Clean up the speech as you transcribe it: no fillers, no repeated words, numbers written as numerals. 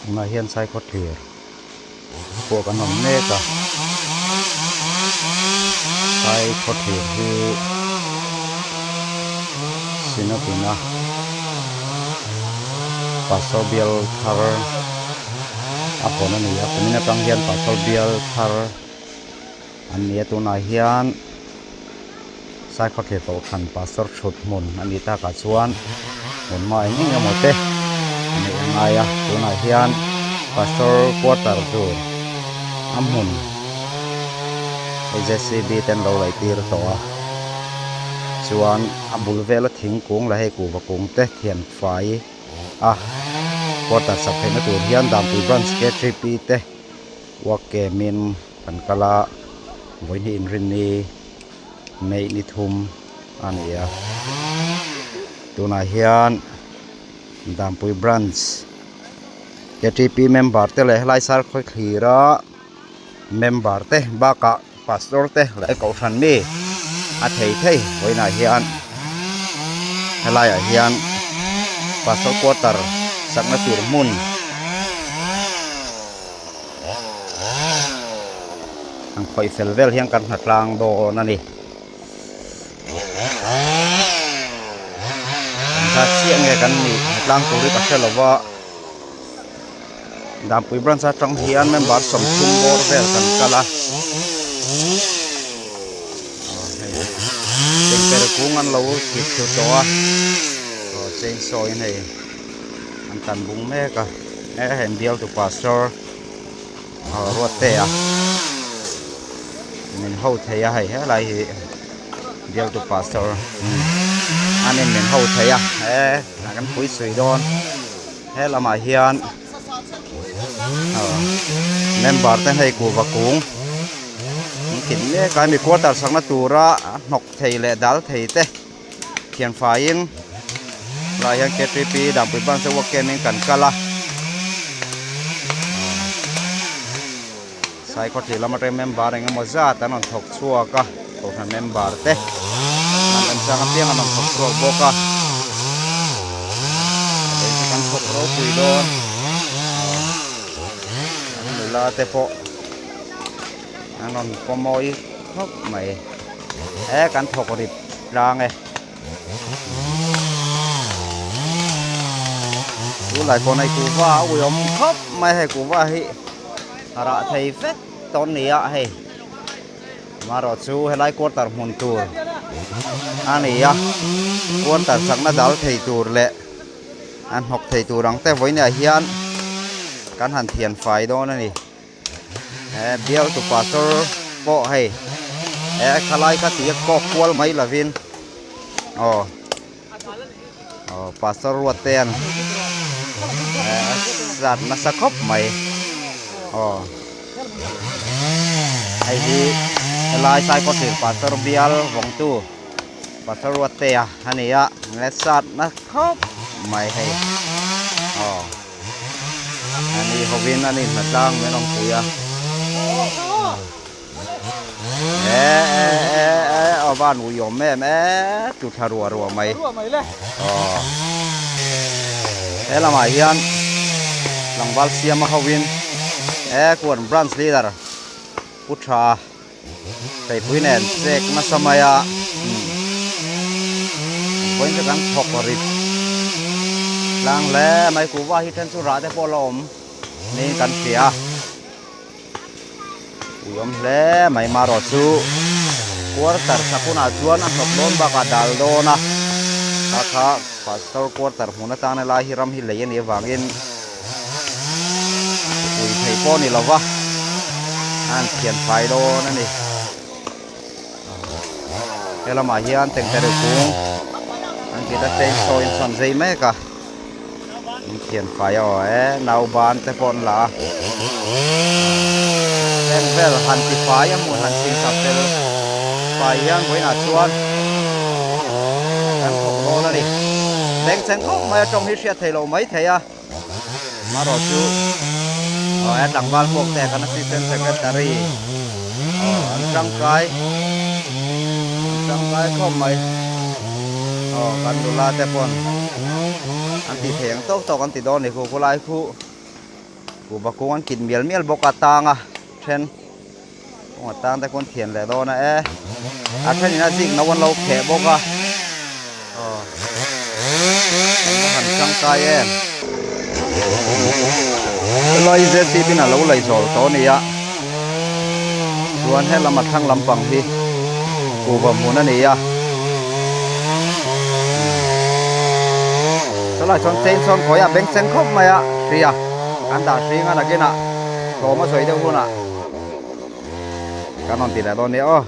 Tunah hian Saikhawthlir pawh kan awm mek a Saikhawthlir hi Synod in a Pastor bial thar a hawn a ni a kumin atang hian Pastor bial thar an ni a tunah hian Saikhawthlir kohhran Pastor thut hmun a nih takah chuan hmun hma eng eng emaw te a neih a ngai a tunah hian Pastor quarter tur a hmun hei JCB te an lo laih tir tawh a chuan a bul vela thingkung leh hei kuhva kung te thian fai a quarter sak theihna tur hian Dampui branch K3P te work kemin kan kal a vawihnih inrinni May ni thum a ni a tunah hian Dampui branch K T P member te leh helai sarkhawi thlir a member te bakah pastor te leh kohhran mi a thei thei vawiinah hian helaiah hian pastor quarter sakna tur hmun. An khawih fel vel hian kan hnatlang dawn a ni. Kan zat chiah nge kan nih hnatlang tur hi ka hre lo va. Dampui branch atang hian member 30 bawr vel kan kal a. Chengper kung an lo kit thlu tawh a. Aw chainsaw in hei an tan bung mek a. He heng bialtu pastor Ruattea min ho thei a hei helai hi bialtu pastor anin min ho thei a he kan pui sui dawn he lamah hian member te hei kuhva kung an kit mek a hemi quarter sakna tura hnawk thei leh dal thei te. Thian faiin helaiah hian K T P Dampui branch te work camp in kan kal a Saikhawthlir lama atangin member eng emaw zat an rawn thawk chhuak a kohhran member te an remchang apiang an rawn thawk chhuak bawk a a then chu kan thawk ropui dawn an nula te pawh an rawn pawmawi khawp mai. He kan thawk rip tlang e. Tunlai pawh nei kuhva a ui awm khawp mai hei kuhva hi a rah thei vek tawh a ni a hei amaherawh chu helai quarter hmun tur a ni a quarter chakna dal thei tur leh a hnawk thei tur ang te vawiinah hian kan han thian fai dawn a ni. He bial tu pastor pawh hei he khalai kha ti a kawk kual mai lovin aw aw pastor ruat te an a zat nasa khawp mai aw hei hi helai saikawthlir pastor bial vawngtu pastor ruat te a ani a a zat na khawp mai hei aw. Ani hovin an inhnatlang min rawn pui a. E e e e a van ui awm em e tu thla rua rua mai. Aw. He lamah hian tlangval siama hovin e kuan branch leader pu tha Theipui nen chek nasa mai a vawiin chu kan thawk rip tlang hle mai kuhva hi then chu rah te pawh la awm niin kan hria a ui awm hle mai marawh chu quarter sak hunah chuan a hnawk dawn bakah dal dawn a kha kha pastor quarter hmun atana helai hi ram hi lei a nih avangin. Ui thei pawh ni lova a han thian fai dawn a ni he lamah hian tengtere kung an tih ta chainsaw in sawn zei mek a an thian fai a aw e nauban te pawh an la a heng vel han ti fai a hmun han chhing chak tel fai hian vawiinah chuan kan thawk dawn a ni bengchheng khawp mai a tawng hi hriat theih loh mai thei a. Marawh chu aw he tlangval hmuak te kan assistant secretary aw an tangkai an tangkai khawp mai aw kan nula te pawn an tih theih ang tawk tawk an ti dawn a ni khu khulai khu. Kuhva kung an kit mial mial bawk a tang a then kung a tang te khawn thian leh dawn a e a thenin a zik no an lo kheh bawk a aw an va han tangkai em helai zcb in a lo lei zawl tawh a ni a chuan helam a thlang lampang hi kuhva hmun a ni a. Chulai chuan chain sawn khawi a beng cheng khawp mai a hria an dah hring a nakinah hlawm a sawi deuh hunah kan rawn ti leh dawn nia aw.